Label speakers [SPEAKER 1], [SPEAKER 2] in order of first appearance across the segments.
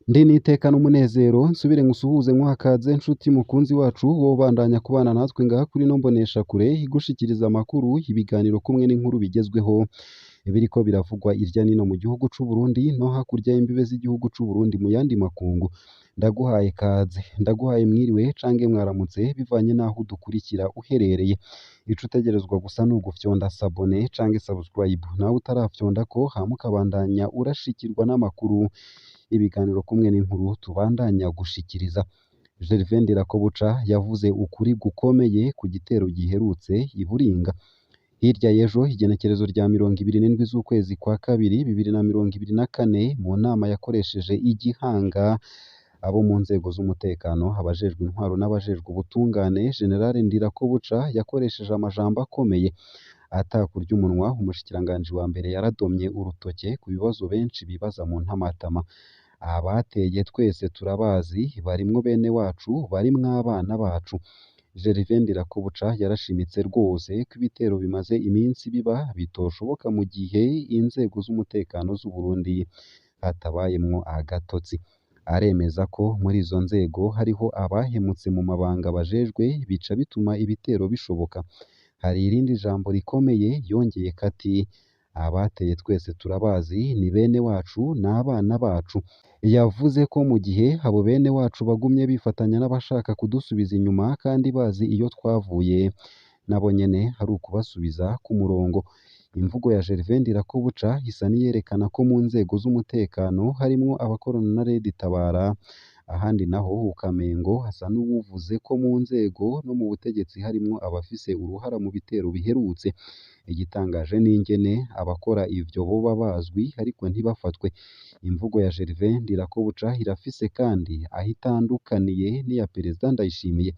[SPEAKER 1] Ndi n'iteka n'umunezero nsubire ngusuhuze nkuhakaze nshuti mukunzi wacu wobandanya kubana natwe ngaha kuri ino mboneshakure igushikiriza amakuru, ibiganiro kumwe n'inkuru bigezweho biriko biravugwa irya nino mu gihugu c'u Burundi no hakurya y'imbibe z'igihugu c'u Burundi mu yandi makungu. Ndaguhaye kaze, ndaguhaye mwiriwe canke mwaramutse bivanye n'aho udukurikira uherereye. Ico utegerezwa gusa ni ugufyonda s'abonner canke subscribe, nawe utarafyondako hama ukabandanya urashikirwa n'amakuru, ibiganiro kumwe n'inkuru tubandanya gushikiriza. Gervais Ndirakobuca yavuze ukuri gukomeye ku gitero giherutse i Buringa. Hirya y'ejo igenekerezo rya 27 z'ukwezi kwa kabiri 2024, mu nama yakoresheje i Gihanga abo mu nzego z'umutekano, abajejwe intwaro n'abajejwe ubutungane, General Ndirakobuca yakoresheje amajambo akomeye atakurya umunwa. Umushikiranganji wa mbere yaradomye urutoke ku bibazo benshi bibaza mu ntamatama. Abateye twese turabazi, barimwo bene wacu, barimwo abana bacu. Gervais Ndirakobuca yarashimitse rwose ko ibitero bimaze iminsi biba bitoshoboka mu gihe inzego z'umutekano z'u Burundi hatabayemwo agatotsi. Aremeza ko muri izo nzego hariho abahemutse mu mabanga bajejwe, bica bituma ibitero bishoboka. Hari irindi jambo rikomeye yongeyeko ati: "Abateye twese turabazi, ni bene wacu, n'abana bacu." Yavuze ko mu gihe abo bene wacu bagumye bifatanya n'abashaka kudusubiza inyuma kandi bazi iyo twavuye, nabo nyene ari ukubasubiza ku murongo. Imvugo ya Gervais Ndirakobuca isa n'iyerekana ko mu nzego z'umutekano harimwo abakorana na Red Tabara, ahandi naho ukamengo asa n'uwuvuze ko mu nzego no mu butegetsi harimwo abafise uruhara mu bitero biherutse. Igitangaje n'ingene abakora ivyo boba bazwi ariko ntibafatwe. Imvugo ya Gervais Ndirakobuca irafise kandi aho itandukaniye n'iya Perezida Ndayishimiye.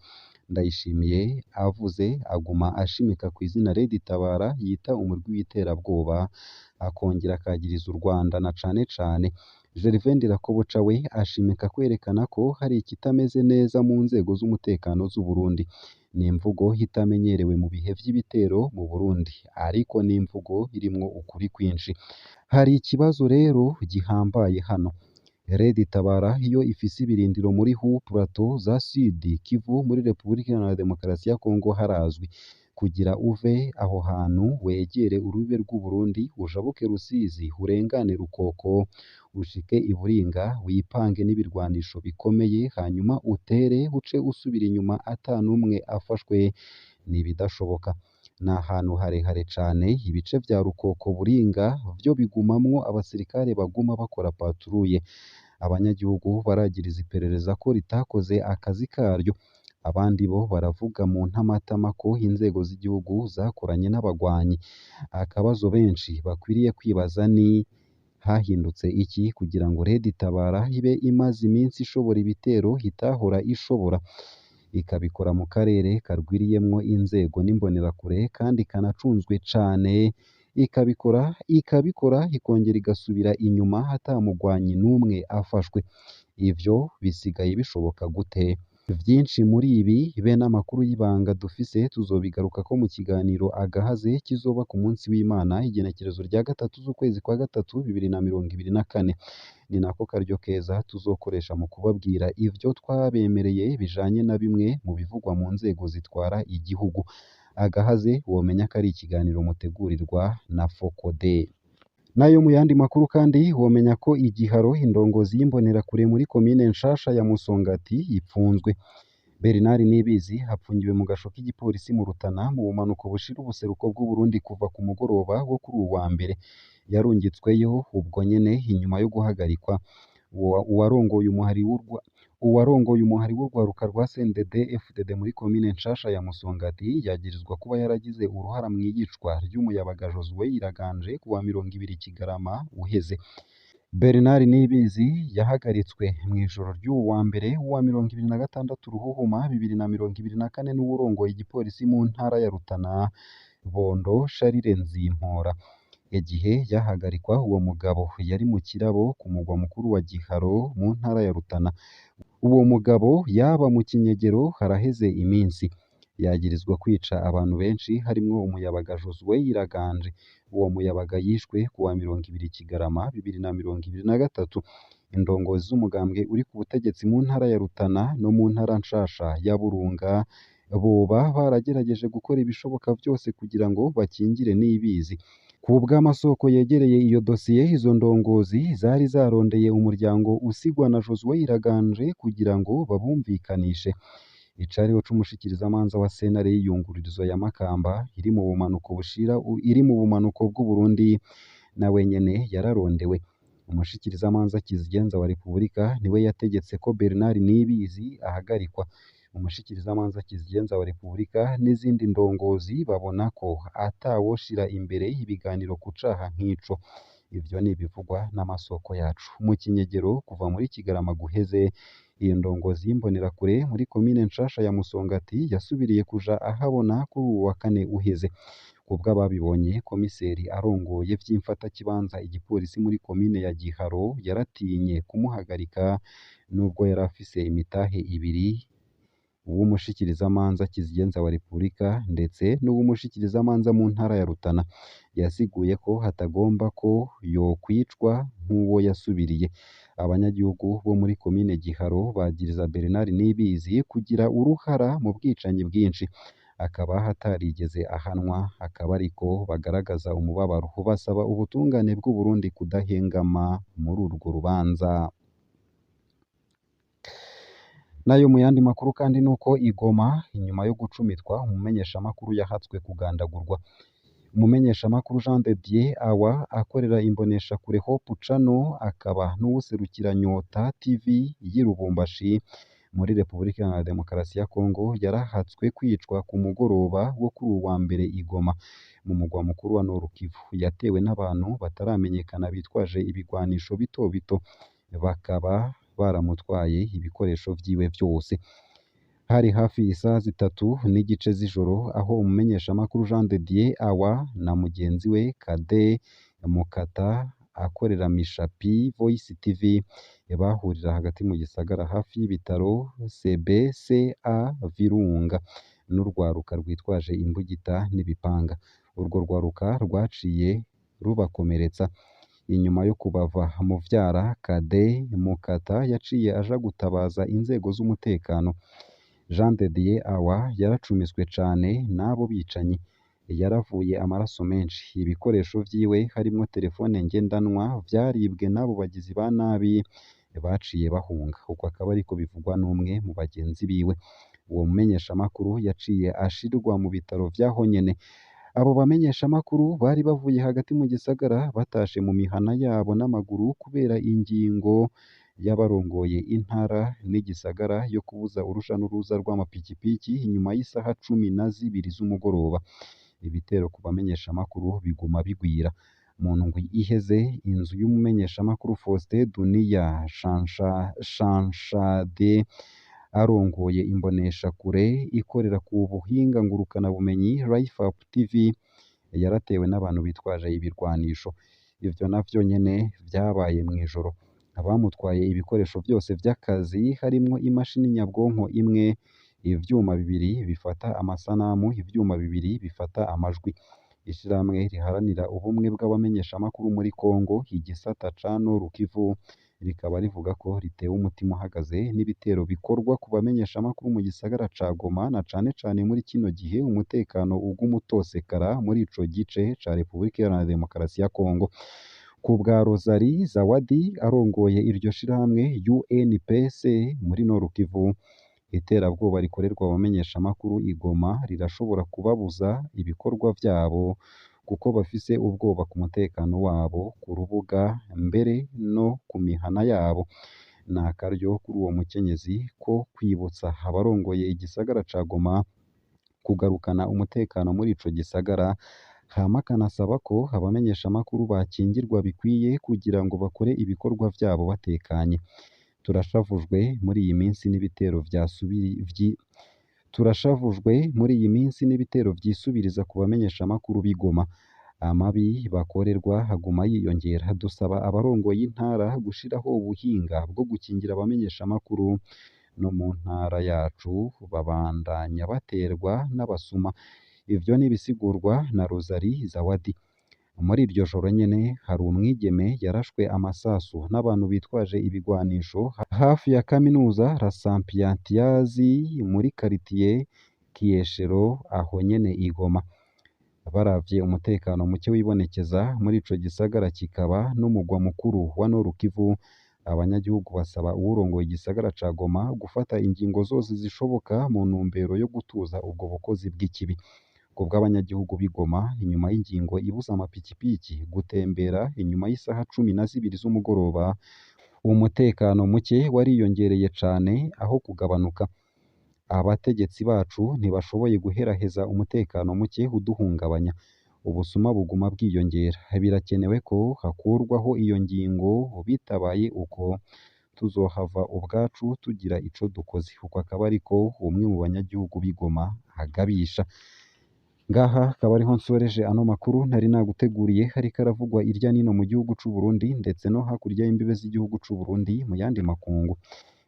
[SPEAKER 1] Ndayishimiye avuze aguma ashimika kw'izina Red Tabara yita umurwi w'iterabwoba, akongera akagiriza u Rwanda na cane cane. Gervais Ndirakobuca we ashimika kwerekana ko hari ikitameze neza mu nzego z'umutekano z'u Burundi. Ni imvugo itamenyerewe mu bihe vy'ibitero mu Burundi, ariko ni imvugo irimwo ukuri kwinshi. Hari ikibazo rero gihambaye hano. Red Tabara iyo ifise ibirindiro muri Haut Plateau za Sud Kivu muri Repubulika Iharanira Demokarasi ya Kongo harazwi. Kugira uve aho hantu wegere urubibe rw'u Burundi, ujabuke Rusizi, urengane Rukoko, ushike i Buringa, wipange n'ibirwanisho bikomeye, hanyuma utere uce usubira inyuma ata n'umwe afashwe, ni ibidashoboka. Ni ahantu harehare cane, ibice vya Rukoko Buringa vyo bigumamwo abasirikare baguma bakora patrouille. Abanyagihugu baragiriza iperereza ko ritakoze akazi karyo. Abandi bo baravuga mu ntamatama ko inzego z'igihugu zakoranye n'abagwanyi. Akabazo benshi bakwiriye kwibaza ni: hahindutse iki kugira ngo Red Tabara ibe imaze iminsi ishobora ibitero itahora ishobora, ikabikora mu karere karwiriyemwo inzego n'imbonerakure kandi kanacunzwe cane, ikabikora ikongera igasubira inyuma ata mugwanyi n'umwe afashwe? Ivyo bisigaye bishoboka gute? Vyinshi muri ibi be n'amakuru y'ibanga dufise tuzobigarukako mu kiganiro Agahaze kizoba ku munsi w'Imana igenekerezo rya 3 z'ukwezi kwa gatatu 2024. Ni nako karyo keza tuzokoresha mu kubabwira ivyo twabemereye bijanye na bimwe mu bivugwa mu nzego zitwara igihugu. Agahaze womenya ko ari ikiganiro mutegurirwa na Focode. Nayo mu yandi makuru kandi womenya ko igiharo indongozi y'imbonerakure muri komine nshasha ya Musongati ipfunzwe. Bernard Nibizi apfungiwe mu gasho k'igipolisi mu Rutana mu bumanuko bushira ubuseruko bw'u Burundi kuva ku mugoroba wo kuri uwu wa mbere. Yarungitsweyo ubwo nyene inyuma yo guhagarikwa. Uwarongoye umuhari w'urwaruka rwa CNDD FDD muri komine nshasha ya Musongati yagirizwa kuba yaragize uruhara mw'iyicwa ry'umuyabaga Josué Iraganje kuwa 20 Kigarama uheze. Bernard Nibizi yahagaritswe mw'ijoro ry'uwu wa mbere w'uwa 26 Ruhuhuma 2024 n'uwurongoye igipolisi mu ntara ya Rutana Bondo Charles Nzimpora. Igihe yahagarikwa uwo mugabo yari mu kirabo ku mugwa mukuru wa Giharo mu ntara ya Rutana. Uwo mugabo yaba mu kinyegero haraheze iminsi. Yagirizwa kwica abantu benshi harimwo umuyabaga Josué Iraganje. Uwo muyabaga yishwe kuwa 20 Kigarama 2023. Indongozi z'umugambwe uri ku butegetsi mu ntara ya Rutana no mu ntara nshasha ya Burunga boba baragerageje gukora ibishoboka vyose kugira ngo bakingire Niyibizi. Ku bw'amasoko yegereye iyo dosiye, izo ndongozi zari zarondeye umuryango usigwa na Josué Iraganje kugira ngo babumvikanishe. Icariho c'umushikirizamanza wa sentare y'iyungururizo ya Makamba iri mu bumanuko bushira iri mu bumanuko bw'Uburundi na wenyene yararondewe. Umushikirizamanza Kizigenza wa Repubulika niwe yategetse ko Bernard Niyibizi ahagarikwa. Umushikirizamanza Kizigenza wa Repubulika n'izindi ndongozi babona ko atawoshira imbere ibiganiro ku caha nk'ico. Ivyo ni ibivugwa n'amasoko yacu. Mu kinyegero kuva muri Kigarama guheze, iyo ndongozi y'imbonerakure muri komine nshasha ya Musongati yasubiriye kuja ahabona kuri uwu wa kane uheze. Kubw'ababibonye, komiseri arongoye vy'imfatakibanza igipolisi muri komine ya Giharo yaratinye kumuhagarika nubwo yari afise imitahe ibiri, uw'umushikirizamanza Kizigenza wa Repubulika ndetse n'uw'umushikirizamanza mu ntara ya Rutana. Yasiguye ko hatagomba ko yokwicwa nk'uwo yasubiriye. Abanyagihugu bo muri komine Giharo bagiriza Bernard Niyibizi kugira uruhara mu bwicanyi bwinshi, akaba atarigeze ahanwa, akaba ariko bagaragaza umubabaro basaba ubutungane bw'Uburundi kudahengama muri urwo rubanza. Nayo mu yandi makuru kandi nuko i Goma inyuma yo gucumitwa umumenyeshamakuru yahatswe kugandagurwa. Umumenyeshamakuru Jean de Dieu Awa akorera imboneshakure Hope Channel akaba n'uwuserukira Nyota TV y'i Lubumbashi muri Repubulika Iharanira Demokarasi ya Kongo yarahatswe kwicwa ku mugoroba wo kuri uwu wa mbere i Goma mu mugwa mukuru wa Nord Kivu. Yatewe n'abantu bataramenyekana bitwaje ibigwanisho bito bito, bakaba baramutwaye ibikoresho vyiwe vyose. Hari hafi isaha 3:30 z'ijoro aho umumenyeshamakuru Jean de Dieu Awa na mugenzi we Kade Mukata akorera Mishapi Voice TV bahurira hagati mu gisagara hafi y'ibitaro CBCA Virunga n'urwaruka rwitwaje imbugita n'ibipanga. Urwo rwaruka rwaciye rubakomeretsa. Inyuma yo kubava mu vyara, Kade Mukata yaciye aja gutabaza inzego z'umutekano. Jean de Dieu Awa yaracumiswe cane n'abo bicanyi. Yaravuye amaraso menshi. Ibikoresho vyiwe harimwo telefone ngendanwa vyaribwe n'abo bagizi ba nabi baciye bahunga. Uko akaba ariko bivugwa n'umwe mu bagenzi biwe. Uwo mumenyeshamakuru yaciye ashirwa mu bitaro vyaho nyene. Abo bamenyeshamakuru bari bavuye hagati mu gisagara batashe mu mihana yabo n'amaguru kubera ingingo y'abarongoye intara n'igisagara yo kubuza uruja n'uruza rw'amapikipiki inyuma y'isaha 12 z'umugoroba. Ibitero ku bamenyeshamakuru biguma bigwira. Mu ndwi iheze, inzu y'umumenyeshamakuru Faustin Dunia Shanshade arongoye imboneshakure ikorera ku buhinga ngurukanabumenyi Life Up TV yaratewe n'abantu bitwaje ibirwanisho. Ivyo navyo nyene vyabaye mw'ijoro. Abamutwaye ibikoresho vyose vy'akazi harimwo imashini nyabwonko imwe, ivyuma bibiri bifata amasanamu, ivyuma bibiri bifata amajwi. Ishirahamwe riharanira ubumwe bw'abamenyeshamakuru muri Kongo, igisata ca Nord Kivu, rikaba rivuga ko ritewe umutima uhagaze n'ibitero bikorwa ku bamenyeshamakuru mu gisagara ca Goma na cane cane muri kino gihe umutekano uguma utosekara muri ico gice ca Repubulika Iharanira Demokarasi ya Kongo. Ku bwa Rosalie Zawadi arongoye iryo shirahamwe UNPC muri Nord Kivu, iterabwoba rikorerwa abamenyeshamakuru i Goma rirashobora kubabuza ibikorwa vyabo kuko bafise ubwoba ku mutekano wabo ku rubuga mbere no ku mihana yabo. Ni akaryo kuri uwo mukenyezi ko kwibutsa abarongoye igisagara ca Goma kugarukana umutekano muri ico gisagara, hama akanasaba ko abamenyeshamakuru bakingirwa bikwiye kugira ngo bakore ibikorwa vyabo batekanye. Turashavujwe muri iyi minsi n'ibitero Turashavujwe muri iyi minsi n'ibitero vyisubiriza ku bamenyeshamakuru b'i Goma. Amabi bakorerwa aguma yiyongera. Dusaba abarongoye intara gushiraho ubuhinga bwo gukingira abamenyeshamakuru no mu ntara yacu babandanya baterwa n'abasuma. Ivyo ni ibisigurwa na Rosalie Zawadi. Muri iryo joro nyene hari umwigeme yarashwe amasasu n'abantu bitwaje ibigwanisho hafi ya kaminuza La Sapientiazi muri karitiye Kiyeshero aho nyene i Goma. Baravye umutekano muke wibonekeza muri ico gisagara kikaba n'umugwa mukuru wa Nord Kivu, abanyagihugu basaba uwurongoye igisagara ca Goma gufata ingingo zose zishoboka mu ntumbero yo gutuza ubwo bukozi bw'ikibi. Kubw'abanyagihugu b'i Goma, inyuma y'ingingo ibuza amapikipiki gutembera inyuma y'isaha 12 z'umugoroba, umutekano muke wariyongereye cane aho kugabanuka. Abategetsi bacu ntibashoboye guheraheza umutekano muke uduhungabanya. Ubusuma buguma bwiyongera. Birakenewe ko hakurwaho iyo ngingo, bitabaye uko tuzohava ubwacu tugira ico dukoze. Uko akaba ariko umwe mu banyagihugu b'i Goma agabisha. Ngaha akaba ariho nsoreje ano makuru nari naguteguriye, hariko aravugwa irya nino mu gihugu c'u Burundi ndetse no hakurya y'imbibe z'igihugu c'u Burundi mu yandi makungu.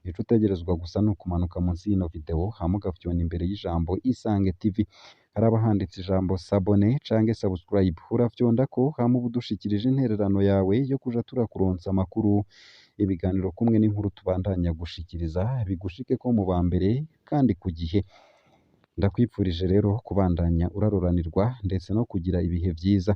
[SPEAKER 1] Ico utegerezwa gusa ni ukumanuka munsi y'ino video hama ugafyona imbere y'ijambo Isange TV. Haraba handitse ijambo s'abonner canke subscribe, urafyondako hama uba udushikirije intererano yawe yo kuja turakuronsa amakuru, ibiganiro kumwe n'inkuru tubandanya gushikiriza bigushikeko mu ba mbere kandi ku gihe. Ndakwipfurije rero kubandanya uraroranirwa ndetse no kugira ibihe vyiza.